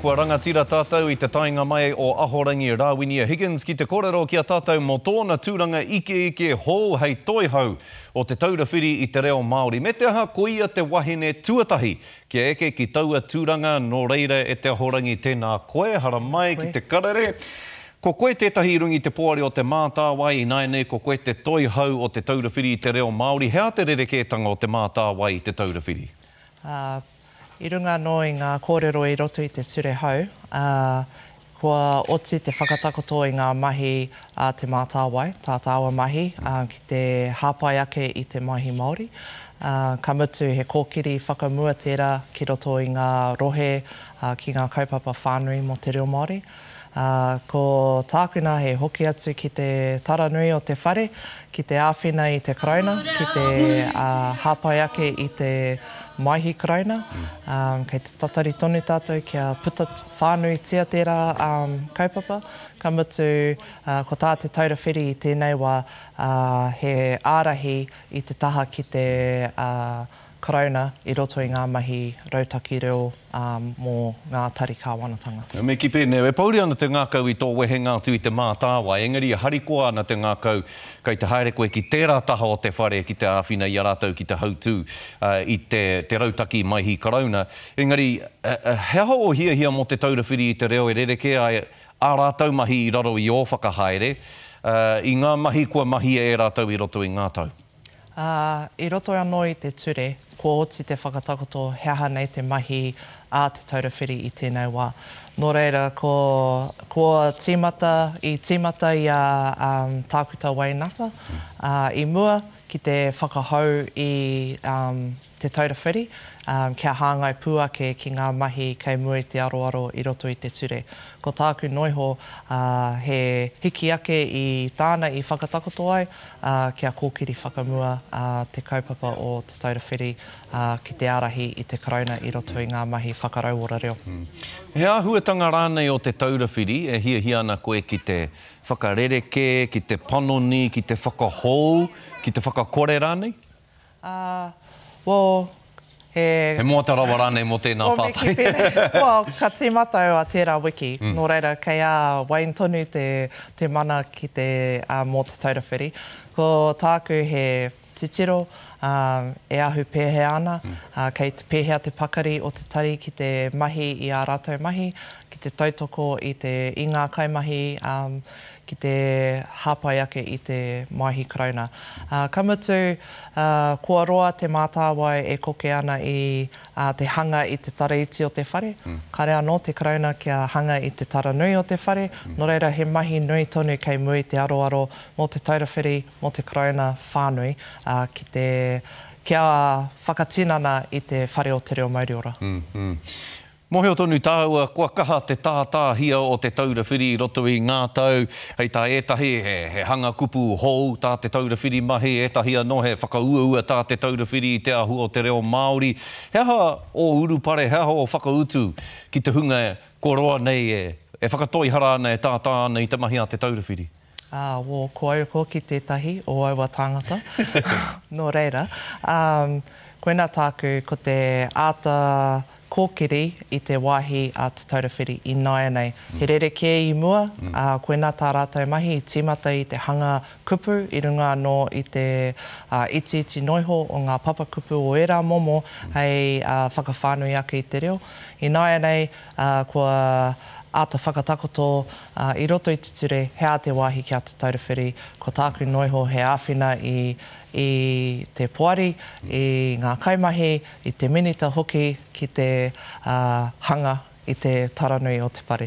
Kua rangatira tātou i te taenga mai o Ahorangi Rawinia Higgins ki te korero ki a tātou mō tōna tūranga ikeike hou hei toihau o Te Taura Whiri i te Reo Māori. Me te aha, ko ia te wahine tuatahi kia eke ki taua tūranga, nō reira e te Ahorangi tēnā koe, haramai ki te karere. Ko koe tētahi i runga i te poari o Te Mātāwai, ināianei ko koe te toihau o Te Taura Whiri i te Reo Māori. He aha te rerekētanga o Te Mātāwai i Te Taura Whiri? I runga anō i ngā kōrero i roto i te ture hou, ā, kua oti te whakatakoto i ngā mahi a Te Mātāwai, tā tāua mahi, ā, ki te hāpai ake i te Maihi Māori. Ā, ka mutu he kōkiri whakamua tērā ki roto i ngā rohe, ā, ki ngā kaupapa whānui mō te reo Māori. Ā, ko tāku nā he hoki atu ki te taranui o te whare, ki te āwhina i te Karauna, ki te hāpai ake i te Maihi Karauna. Ā, kei te tatari tonu tātou kia puta whānuitia tērā kaupapa. Ka mutu, ko tā Te Taura Whiri i tēnei wā, he ārahi i te taha ki te Karauna i roto i ngā mahi rautaki reo mō ngā tari kāwanatanga. Me kī pēnei, e pouri ana te ngākau i tō wehenga atu i te Mātāwai, engari e harikoa ana te ngākau kei te haere koe ki tērā taha o te whare ki te āwhina i a rātou ki te hautū i te te rautaki Maihi Karauna. Engari, he aha ō hiahia mō Te Taura Whiri i te Reo e rerekē ai ā rātou mahi i raro i ō whakahaere, i ngā mahi kua mahia e rātou i roto i ngā tau? Ā, i roto anō i te ture, kua oti te whakatakoto he aha nei te mahi a Te Taura Whiri i tēnei wā. Nō reira, ko, kua tīmata, i tīmata i a Tākuta Wayne Ngata, ā, i mua ki te whakahou i Te Taura Whiri, kia hāngai pū ake ki ngā mahi kei mua i te aroaro i roto i te ture. Ko tāku noiho, he hiki ake i tāna i whakatakoto ai, kia kōkiri whakamua te kaupapa o Te Taura Whiri ki te ārahi i te Karauna i roto i ngā mahi whakarauora reo. He āhuatanga rānei o Te Taura Whiri e hiahia ana koe ki te whakarerekē, ki te panoni, ki te whakahou, ki te whakakore rānei? Ā, well, he. He moata rawa rānei mō tēnā pātai? Well, me kī pēnei, well, ka tīmata au ā tērā wiki, nō reira, kei a Wayne tonu te, te mana ki te, ā, mō Te Taura Whiri. Ko tāku he titiro, ā, e ahu pēhea ana, ā, kei te pēhea te pakari o te tari ki te mahi i ā rātou mahi, ki te tautoko i te, i ngā kaimahi, ā, ki te hāpai ake i te Maihi Karauna. Ā, ka mutu, ā, kua roa Te Mātāwai e koke ana i, ā, te hanga i te tara iti o te whare. Kāre anō te Karauna kia hanga i te tara nui o te whare, nō reira he mahi nui tonu kei mua i te aroaro mō Te Taura Whiri, mō te Karauna whānui, ā, ki te, kia whakatinana i te whare o te reo mauriora. Mōhio tonu tāua, kua kaha te tātāhia o Te Taura Whiri i roto i ngā tau. Hei tā ētahi, he hanga kupu hou tā Te Taura Whiri mahi, ētahi anō he whakauaua tā Te Taura Whiri i te āhua o te reo Māori. He aha ō urupare, he aha ō whakautu ki te hunga kua roa nei e whakatoihara ana, e tātā ana i te mahi a Te Taura Whiri? Ā, wō, ko au hoki tētahi o aua tāngata. Nō reira, koinā tāku, ko te āta kōkiri i te wāhi a Te Taura Whiri ināianei. He rerekē i mua, ā, koinā tā rātou mahi i tīmata i te hanga kupu i runga anō i te itiiti noiho o ngā papakupu o ērā momo hei whakawhānui ake i te reo. Ināianei, ā, kua āta whakatakoto i roto i te ture he aha te wāhi ki a Te Taura Whiri, ko tāku noiho he āwhina i i te poari, i ngā kaimahi, i te minita hoki ki te hanga i te taranui o te whare.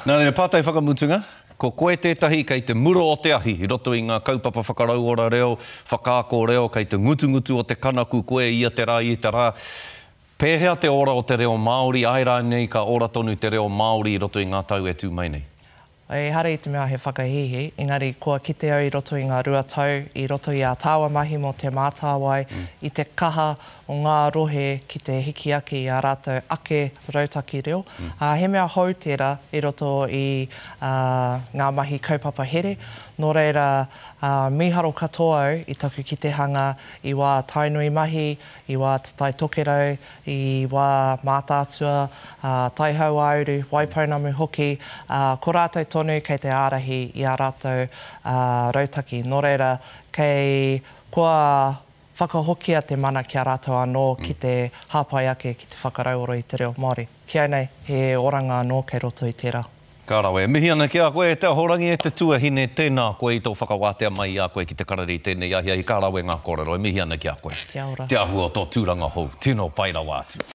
Nā reira, pātai whakamutunga, ko koe tētahi kei te mura o te ahi i roto i ngā kaupapa whakarauora reo, whakaako reo, kei te ngutungutu o te kanaku koe ia te rā, ia te rā. Pēhea te ora o te reo Māori, āe rānei ka ora tonu te reo Māori i roto i ngā tau e tū mai nei? Ehara i te mea he whakahīhī, engari kua kite au i roto i ngā 2 tau, i roto i ā tāua mahi mō Te Mātāwai, i te kaha o ngā rohe ki te hiki ake i ā rātou ake rautaki reo. Ā, he mea hou tērā i roto i ngā mahi kaupapa here. Nō reira, mīharo katoa au i taku kitehanga i wā Tainui mahi, i wā Te Tai Tokerau, i wā Mātaatua, ā, Tai Hauāuru, Waipounamu hoki, ā, ko rātou tonu kei te ārahi i ā rātou rautaki. Nō reira, kei, kua whakahokia te mana ki a rātou anō ki te hāpai ake, ki te whakarauora i te reo Māori. Ki au nei, he oranga anō kei roto i tērā. Ka rawe. E mihi ana ki a koe e te Ahorangi, e te tuahine, tēnā koe i tō whakawātea mai i a koe ki te karere i tēnei ahiahi, ka rawe ngā kōrero, e mihi ana ki a koe. Kia ora. Te āhua o tō tūranga hou, tino pai rawa atu.